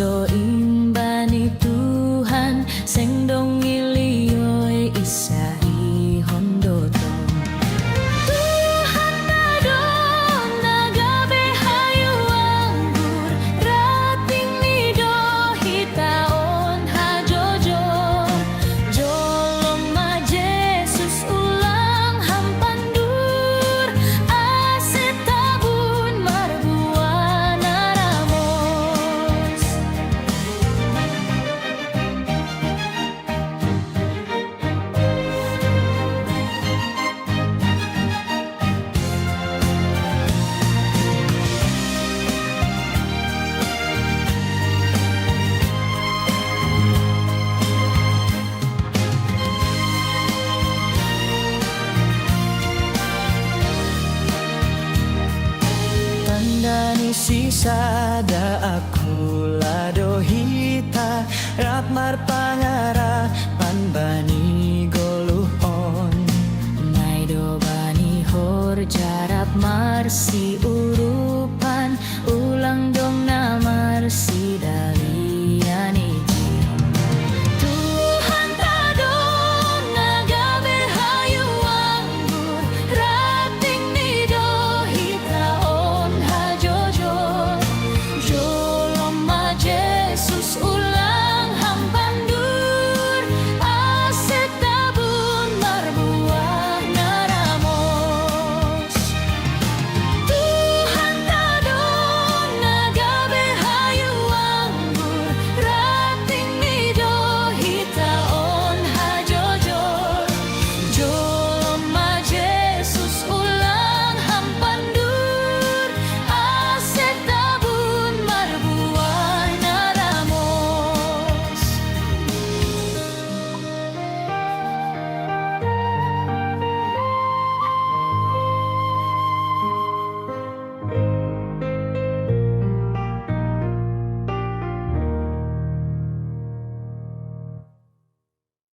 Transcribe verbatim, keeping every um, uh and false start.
Imbani Tuhan, seng dong ngilioi isa i hondoton. Tuhan nadong na gabe hayu anggur, rating ni do hita on hajojor. Jolom ma Jesus ulang hampandur, ase tabun marbua na ramos. Tanda ni sisada aku lado hita rap marpanga